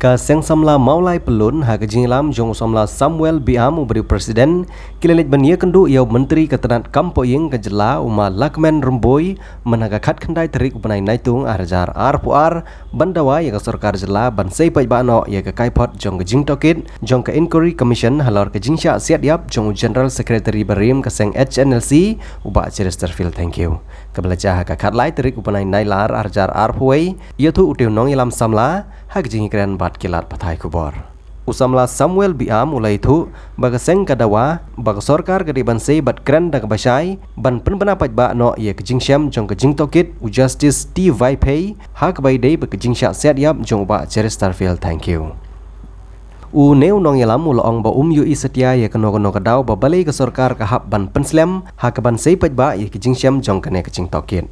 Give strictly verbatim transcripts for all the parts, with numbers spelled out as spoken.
Ka Seng Samla Mawlai Pyllun ha ka jingïalam jong u Samla Samuel Biam uba dei u President, ki la leit ban ïakynduh ïa u Myntri ka tnat kam poh ïing ka jylla u Ma Lahkmen Rymbui mynta ka khatkhyndai tarik u bnai Naitung arhajar arphew ar ban dawa ïa ka sorkar jylla ban sei paidbah noh ïa ka kaiphod jong ka jingtohkit jong ka Inquiry Commission halor ka jingshah siat ïap jong u General Secretary barim ka seng H N L C u Bah Cheristerfield Thangkhiew. Kaba la jia ha ka khatlai tarik u bnai Nailar arhajar arphew wei, ïathuh u tei u nongïalam samla ha ka jingïakren bad ki lad pathai khubor. U Samla Samuel Biam u la ïathuh ba ka seng ka dawa ba ka sorkar ka dei ban sei bad kren da kaba shai ban pynbna paidbah noh ïa ka jingshem jong ka jingtohkit u Justice T Vaiphei ha kaba ïadei bad ka jingshah siat ïap jong u Bah Cheristerfield Thangkhiew. Une u nongïalam u la ong ba um ïohi satia ïa kano kano ka daw ba balei ka sorkar ka hap ban pynslem ha kaban sei paidbah ïa ka jingshem jong kane ka jingtohkit.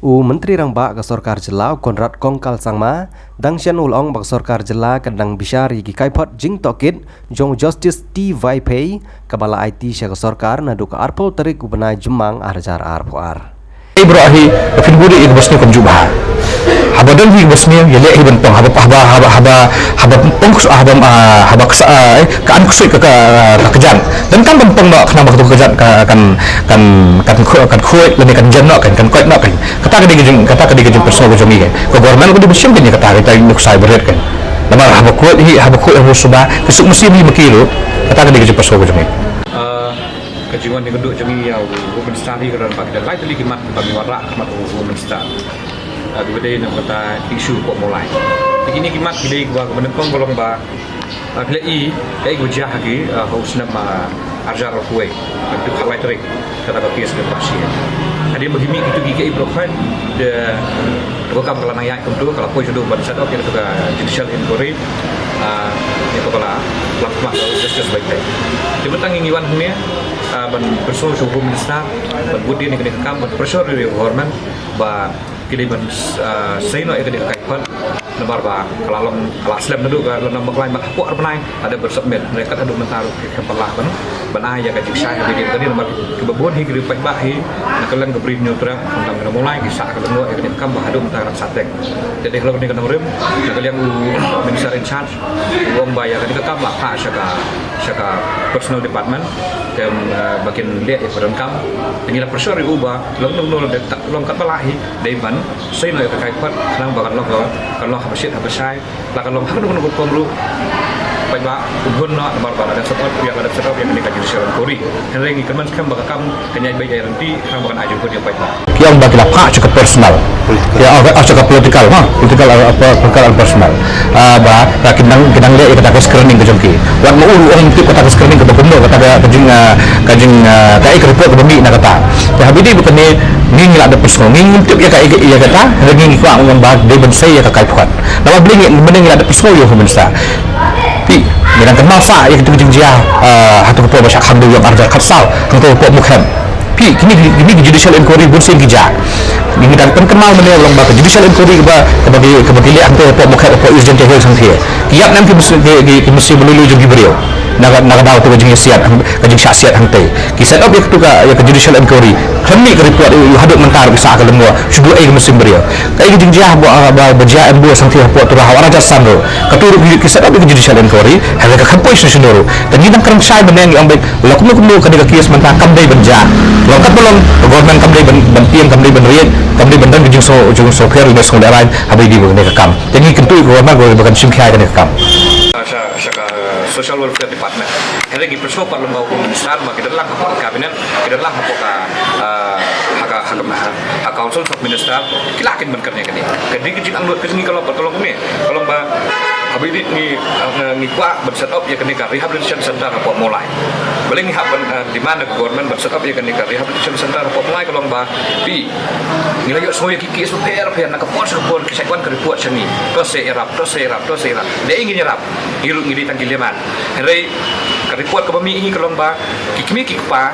U Myntri Rangbah ka sorkar jylla u Conrad Kongkal Sangma dang shen u la ong ba ka sorkar jylla ka dang bishar ïa ki kaiphod jingtohkit jong u Justice T Vaiphei kaba la aiti sha ka sorkar naduh ka arphew tarik u bnai Jymmang arhajar arphew ar. Ei bro hi, ba phin buri ïa ka basniew kam ju bha. Haba don hi ka basniew ïa leh hi ban pang haba haba haba haba haba pang kus haba ah, haba kus ah, eh, ka an kusoi ka ka ka kjat. Dan kam ban pang ba khnang ba ka kjat ka kan kan kan khu- kan khuid lane kan jan noh kan kan koit noh kan. Kata ka dei ka jing kata ka dei ka jing personal ka jong ngi kan. Ka government ka dei ban shim kan ïa kata ka tai nuk sai bret kan. Namar haba khuid hi haba khuid haba suba ka suk musim hi ma ki ruh. Kata ka dei ka jing personal ka jong ngi. Ah, ka jingwan ïakynduh jong ngi ïa u Home Minister hi ka don ba ki da lai tylli ki mat ba ngi wanrah khmat u Home Minister. Ah, kiba dei na kata issue poh Mawlai. Te kine ki mat ki dei kiba kaba nyngkong ka long ba, ah, phi la i kaei kaba jia ha ki, ah, ha u snem, ah, arhajar arphew wei, ha ka khatlai tarik, kata ka case ka ba shi. Hadien ba ki mih kito ki kaei baroh khoit, te ka kam ka la nang ïaid kumto, ka la poi shaduh ban set up ïa kata ka judicial inquiry, ah, ïa kaba la lam khmat Justice Vaiphei. Te mynta ngi ngi wan hangne, ah, ban pyrshah sha u Home Minister ban bud ïa kane ka kam, ban pyrshah ïa u government ba ki dei ban, ah, sei noh ïa kane ka kaiphod namar ba ka la long ka la slem naduh ka la nang ba khlaiñ ba hapoh ar bnai la dep ban submit. Hynrei kat haduh mynta ruh ki khlem pynlah ban ban ai ïa ka jingshai ha kane ka dei namar kiba bun hi ki riew paidbah hi na ka liang ka Bri Hynñiewtrep khamtam ka Mawlai ki sah ka lyngngoh ïa kane ka kam ba haduh mynta ka dang sah teng. Te dei halor kane ka nongrim na ka liang u minister in charge u ong ba ïa kane ka kam la phah sha ka sha ka personal department. Te, eh, ba kin leh ïa ka donkam. Te ngi la pyrshah ïa u ba long long long de long kat ba lah hi dei ban sei noh ïa ka kaiphod khnang ba kan long ka kan long haba shit haba shai. La kan long ha kano kano ka rukom ruh paidbah un hun noh namar ba la dep set up ïa la dep set up ïa kane ka judicial inquiry. Hynrei ngi kynmaw skhem ba ka kam kan ïaid beit ïaid lynti khnang ba kan ai jingkut ïa paidbah. Ki ong ba ki la phah sha ka personal. Ïa, oh, oh, sha ka political, ha, political, uh, political and personal. Ah, ba, ba kin dang, kin dang leh ïa kata ka screening ka jong ki. Wat ma u ruh ong tip kata ka screening kaba kumno, kata ka, ka jing, ah, ka jing, ah, ka, eh, ka report kaba mih na kata. Te haba ïadei bad kane, ngi ngi la da pyrshah, ngi ngim tip ïa ka, ïa kata, hynrei ngi kwah ong ba dei ban sei ïa ka kaiphod. Namar balei ngi, balei ngi la da pyrshah ïa u Home Minister. Phi, ngi dang kynmaw sa ïa kata ka jingjia, ah, ha kata ka por ba shah khang dewïong arhajar khatsaw, hangto hapoh Mukhem. Phi, kine, kine ki judicial inquiry bun sien ki jia. Ngi dang pynkynmaw mynne long ba ka judicial inquiry kaba, kaba ki, kaba ki leh hangto hapoh Mukhem hapoh East Jaintia Hills hangthie. Ki ïap nam ki mys-, ki, ki, ki mynsiem ba lui lui jong ki briew. Na ka, na ka daw kata ka jingïasiat, hang-, ka jingshah siat hangtei. Ki set up ïa kata ka, ïa ka judicial inquiry. Khlem mih ka report, ïa, ïa haduh mynta ruh ki sah ka lyngngoh. Shu duh ei ka mynsiem briew. Kaei ka jingjia ba, ba, ba jia em buh sangti hapoh Tura ha u arhajar san ruh. Katu ruh ki, ki set up ïa ka judicial inquiry. Hynrei ka khlem poi shano shano ruh. Te ngi dang kren shai mynne ngi ong beit la kumno kumno kane ka case mynta kam dei ban jia. Long kat ba long ka government kam dei ban, ban tieng, kam dei ban riej, kam dei ban don ka jingsngew, jingsngewpher, jingsngew lehraiñ haba ïadei bad kane ka kam. Te ngi kyntu ïa ka government ba kan shim khia ïa kane ka kam. Sha, sha ka Social Welfare Department. Hynrei ngi pyrshah pat lem bad u Minister ba ki don lang hapoh ka cabinet, ki don lang hapoh ka, ah, ha ka, ha ka, ha Council of Minister, ki la kin ban kane kane. Ka dei ka jingangnud ka jong ngi ka long ba, ka long kumne. Ka long ba haba ïadei ngi, ah, ngi kwah ban set up ïa kane ka rehabilitation center hapoh Mawlai. Balei ngi hap ban, ah, demand na ka government ban set up ïa kane ka rehabilitation center hapoh Mawlai ka long ba phi ngi la ïohsngew ïa ki case bapher bapher na ka por sha ka por ki sa wan ka report sha ngi. To sa ïarap, to sa ïarap, to sa ïarap. Dei ngi ïarap. Ngi ruh ngi dei tang ki liman. Hynrei ka report kaba mih hi ka long ba ki kmie ki kpa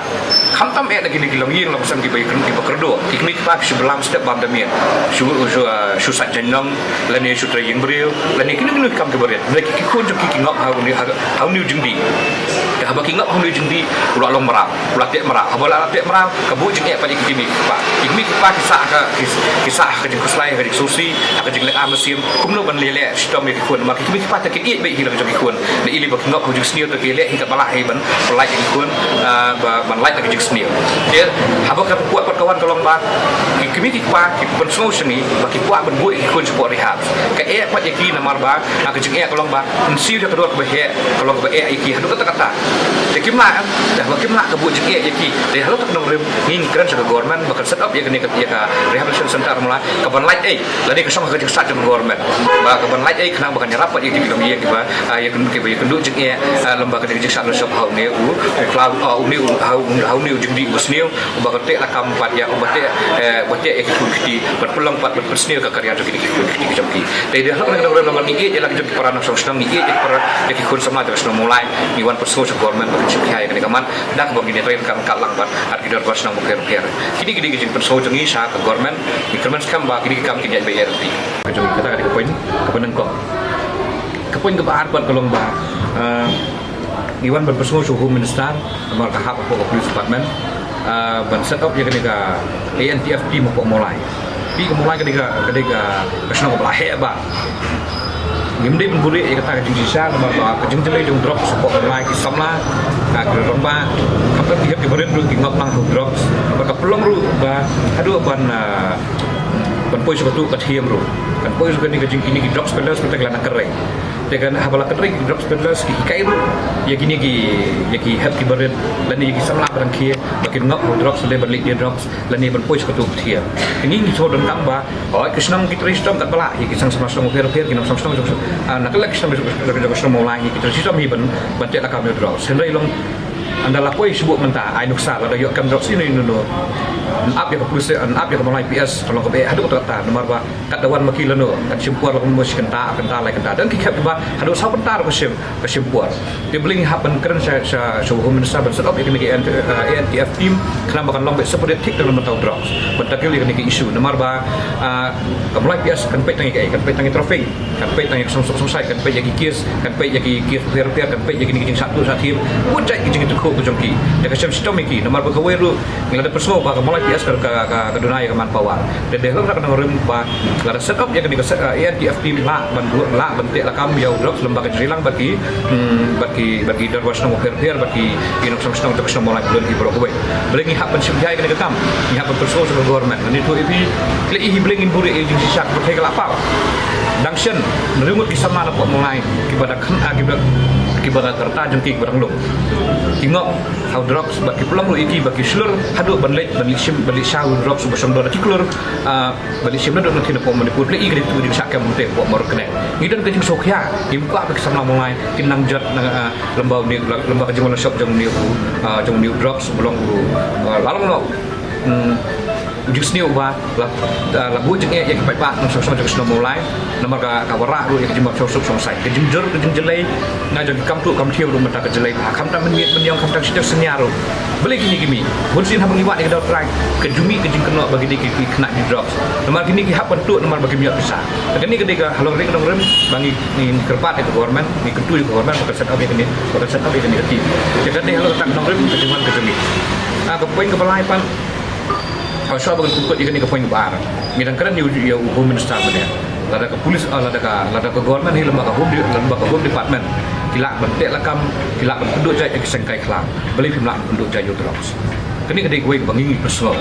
khamtam eh na kine ki longïing longsem kiba kyrduh. Ki kmie ki kpa ki shu blam step bam da miet. Shu, shu, ah, shu sait jaiñ nong lane shu trei ïing briew lane kino kino ki kam kiba rit. Hynrei ki, ki khun jong ki ki ngop ha une, ha, ha une u jingdih. Haba ki ngop ha une u jingdih, u la long mraw, u la teh mraw. Haba u la teh mraw, ka buh jingeh pat ïa ki kmie ki kpa. Ki kmie ki kpa ki sah ha ka, ki, ki sah ha ka jingkhuslai, ha ka jingsngewsih, ha ka jingleh ar mynsiem, kumno ban leh leh shitom ïa ki khun. Namar ki kmie ki kpa te ki ïeit bha hi la ka jong ki khun. Lada i lei ba ki ngop ha u jingsniew te ki leh hi katba lah hi ban pyllait ïa ki khun, ah, ba, ban lait na ka jingsniew. Te haba ka report pat ka wan ka long ba ki kmie ki kpa ki pynsngew shane ba ki kwah ban buh ïa ki khun shapoh rehab. Ka eh pat ïa ki namar ba, ah, ka jingeh ka long ba, yn siew ïa ka dor kaba heh, ka long kaba eh ïa ki haduh katta katta. Te kim lah, eh, te haba kim lah ka buh jingeh ïa ki. Te halor kata ka nongrim ngi kren sha ka government ba kan set up ïa kane ka, ïa ka rehabilitation center, mula ka ban lait ei, lane ka shong ha ka jingsat jong ka government. Ba ka ban lait ei khnang ba kan ïarap pat ïa ki nongïing kiba, ah, ïa kin, kiba ïakynduh jingeh, ah, lem bad kane ka jingsat lynshop ha une u, u khlaw, ah, une u, ha u, ha une u jingdih uba sniew. Uba ka teh lakam pat ïa, uba teh, eh, uba teh ïa ki khun ki kti, ban pynlong pat, ban pynsniew ka career jong kine ki khun ki kti ki jong ki. Te dei halor kane ka nongrim namar ngi ïeit ïa la ki jong ki para nongshong shnong, ngi ïeit ïa ki para, ïa ki khun samla jong ka shnong Mawlai, ngi wan pynsngew sha government ba kan shim khia ïa kane ka mat, da kaba ngin ïatrei ryngkat ryngkat lang bad, ah, ki dorbar shnong bapher bapher. Kine ki dei ki jingpynsngew jong ngi sha ka government, ngi kyrmen skhem ba kine ki kam kin ïaid beit ïaid lynti. Ka jong ngi kata ka dei ka point, kaba nyngkong. Ka point kaba ar pat ka long ba, ah, ngi wan ban pynsngew sha u Home Minister, namar ka hap hapoh ka Police Department, ah, ban set up ïa kane ka A N T F team hapoh Mawlai. Phi, ka Mawlai ka dei ka, ka dei ka, ka shnong kaba la heh bha. Ngim dei ban buhrieh ïa kata ka jingshisha, namar ba ka jingjyllei jong drugs hapoh Mawlai ki samla, ah, ki rangbah, khamtam ki hep kiba rit ruh ki ngop lang ha u drugs. Bad ka pynlong ruh ba haduh ban, ah, ban poi sha katu ka thiem ruh, kan poi sha kane ka jing, kine ki drugs peddlers, mynta ki la nang kynrei. Te kan haba la kynrei ki drugs peddlers, ki hikai ruh ïa kine ki, ïa ki hep kiba rit lane ïa ki samla ba dang khie ba kin ngop ha u drugs lane ban leit die drugs lane ban poi sha katu ka thiem. Te ngi ngi shu donkam ba, hooid, ki shnong ki trei shitom katba lah, ïa ki seng samla shnong bapher bapher, ki nongshong shnong jong, ah, na ka liang ki shnong jong, jong, jong ka shnong Mawlai, ki trei shitom hi ban, ban teh lakam ïa u drugs. Hynrei long, ynda la poi sha buh mynta, ai nuksa, lada ïoh kem drugs ino ino ino, yn ap ïa ka police, yn ap ïa ka Mawlai P S, ka long kaba eh haduh katta katta, namar ba kat da wan ma ki lano, kan shim por la kumno, shi kynta, ar kynta, lai kynta. Dang ki khep kiba haduh saw kynta ruh ka shim, ka shim por. Te balei ngi hap ban kren sha, sha, sha u Home Minister ban set up ïa kane ka A N T, eh, A N T F team, khnang ba kan long beit separate thik na ka bynta u drugs, ban tackle ïa kane ka issue. Namar ba, ah, ka Mawlai P S kan peit tang ïa kaei, kan peit tang ïa traffic, kan peit tang ïa ka songsuk songsait, kan peit ïa ki case, kan peit ïa ki case bapher bapher, kan peit ïa kine ki jingshah tuh shah thiem, bun jait ki jingïathuhkhruh ka jong ki. Te ka shem shitom ïa ki, namar ba kawei ruh ngi la dep pynsngew ba ka Mawlai P S ka, ka, ka, ka duna ïa ka manpower. Te dei halor kata ka nongrim ba lada set up ïa kane ka se-, eh, A N T F team lah ban buh, lah ban teh lakam ïa u drugs lem bad ka jingïalang bad ki, hmm, bad ki, bad ki dorbar shnong bapher bapher, bad ki, ki nongshong shnong jong ka shnong Mawlai Pyllun hi baroh kawei. Balei ngi hap ban shim khia ïa kane ka kam, ngi hap ban pynsngew sha ka government. Ngan ïathuh ïa phi, khlei hi balei ngin buhrieh ïa ka jingshisha, ka pyrthei ka la paw. Dang shen hynriew ngut ki samla na pdeng Mawlai kiba da khynnah, kiba, kiba da ka rta jong ki kiba dang lung. Ki ngop ha u drugs bad ki pynlong ruh ïa ki ba ki shlur haduh ban leit, ban leit shim, ban leit sha u drugs uba shong dor na ki klur, ah, ban leit shim naduh na ki na pdeng Manipur. Khlei hi ka dei ka jingshisha, kam mynta pdeng Mawlai Connect. Ngi don ka jingsngewkhia, ngim kwah ba ki samla Mawlai kin nang jot na, ah, lem bad une, lem bad ka jingwan lynshop jong une u, ah, jong une u drugs uba long u, ah, la long noh, hmm, u jingsniew ba la, ah, la buh jingeh ïa ki paidbah nongshong shnong jong ka shnong Mawlai. Namar ka, ka wanrah ruh ïa ka jingbym shong suk shong saiñ, ka jingjur, ka jingjyllei na jong ki kam tuh kam thiem ruh mynta ka jyllei bha, khamtam mynmiet mynñiong, khamtam shi taïew shi ñiaw ruh. Balei kine ki mih? Bunsien haba ngi wad ïa ka dor trai, ka ju mih ka jingkynnoh ba kine ki, ki khynnah ki drugs. Namar kine ki hap ban tuh namar ba kim ïoh pisa. Te kane ka dei ka halor kane ka nongrim ba ngi, ngi kyrpad ïa ka government, ngi kyntu ïa ka government ba kan set up ïa kane, ba kan set up ïa kane ka team. Te ka dei halor kata ka nongrim ka jingwan ka jong ngi. Ah, ka point kaba lai pat, ah, shuwa ba ngan pynkut ïa kane ka point kaba ar, ngi dang kren ïa u, ïa u Home Minister mynne. Lada ka police, ah, lada ka, lada ka government hi lem bad ka Home De-, lem bad ka Home Department ki lah ban teh lakam, ki lah ban pynduh jait ïa ki seng kai khlam, balei phim lah ban pynduh jait ïa u drugs? Kane ka dei kawei kaba ngi ngi pynsngew,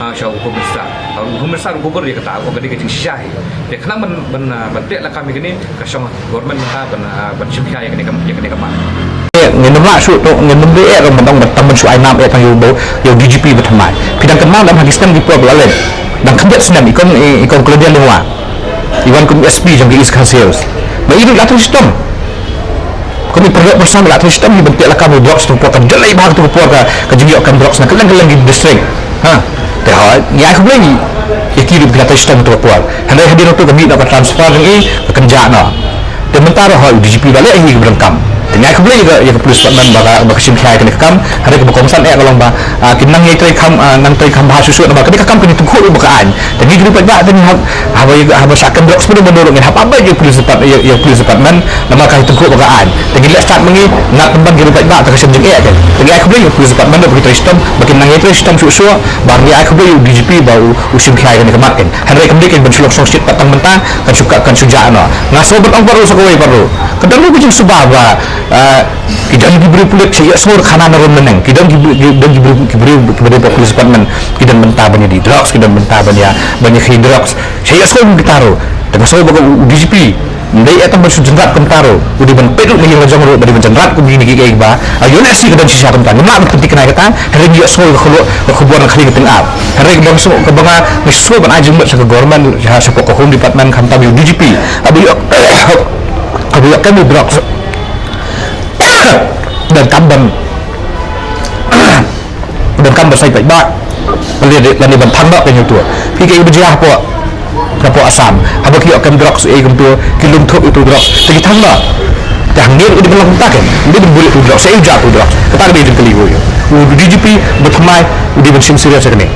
ah, sha u Home Minister. Ah, u Home Minister u kubur ïa kata, u ong ka dei ka jingshisha hi. Te khnang ban, ban, ah, ban teh lakam ïa kane, ka shong government mynta ban, ah, ban shim khia ïa kane ka, ïa kane ka mat. Ngin ym lah shuh to, ngin ym dei eh ban ong ban tam ban shu ai nam eh tang ïa u, ïa u D G P ba thymmai. Phi dang kynmaw lem ha ki snem ki por ba la leit, dang khyndiat snem, i kong, i, i kong Claudia Lingwa i wan kum S P jong ka East Khasi Hills. Ba i ruh i la trei shitom kum i pyrshah pyrshah, i la trei shitom hi ban teh lakam ïa u drugs, tu ka por ka jyllei bha, tu ka por ka, ka jingïoh kam drugs na kylleng kylleng ki district. Ha. Te hooid, ngi ai khublei ïa ki ruh ba ki la trei shitom tu ka por. Hynrei hadien tu ka mih noh ka transfer jong i, ka kynjah noh. Te mynta ruh hooid u D G P ba leh hi ka ba donkam. Te ngi ai khublei ïa ka, ïa ka police department ba ka, ba ka shim khia ïa kane ka kam. Hynrei kaba kongsan eh ka long ba, ah, kin nang ïai trei kham, ah, nang trei kham bha shuh shuh namar kane ka kam kane tyngkhuh ruh ba ka aiñ. Te ngi ki briew paidbah te ngi hap, haba, haba shah kem drugs mynno mynno ruh ngin hap ap beit ïa ka police depart-, ïa, ïa ka police department namar ka tyngkhuh ba ka aiñ. Te ngi leh stad ma ngi, ngat pynban ki briew paidbah te ka shem jingeh. Te ngi ai khublei ïa ka police department ba ki trei shitom, ba kin nang ïai trei shitom shuh shuh, bad ngi ai khublei ïa u D G P ba u, u shim khia ïa kane ka mat. Hynrei kam dei ban shu long shongshit pat tang mynta, kan shu ka, kan shu jah noh. Nga sngew ban ong pat ruh sa kawei pat ruh. Ka don ruh ka jingsuba ba, ah, ki don ki briew pulit sha ïohsngew khana na rum na neng. Ki don ki briew, ki don ki briew, ki briew, ki briew ba police department. Ki don bynta ban ïa dih drugs, ki don bynta ban ïa, ban ïa khie drugs. Sha ïohsngew kita ruh. Te nga sngew ba ka u D G P. Ym dei eh tang ban shu jynrat kumta ruh. U dei ban peit ruh na ïing la jong ruh, ba dei ban jynrat kum kine kiei kiei ba. Ah, ïoh lehse ka don shisha kumta. Ngim lah ban pynthikna kata. Hynrei ngi ïohsngew ka khubor, ka khubor na khlieh ka tyngab. Hynrei kaba nga sngew, kaba nga, nga sngew ban ai jingmut sha ka government, sha, shapoh ka Home Department, khamtam ïa u D G P. Haba ïoh, haba ïoh kem u drugs. Donkam ban, donkam ban sa ïa peit ba. Lane, lane ban thang noh ïa uto. Phi kiei ba jia hapoh, hapoh Assam. Haba ki ïoh kem drugs, eh, kumto, ki lum thup ïa uto drugs. Te ki thang noh. Te hangne ruh u dei ban long kumta ken. U dei ban buh ïa uto drugs. Sa ïa u jia uto drugs. Kata ka dei jingkylli ïa u. U D G P, ba thymmai, u dei ban shim serious ïa kane.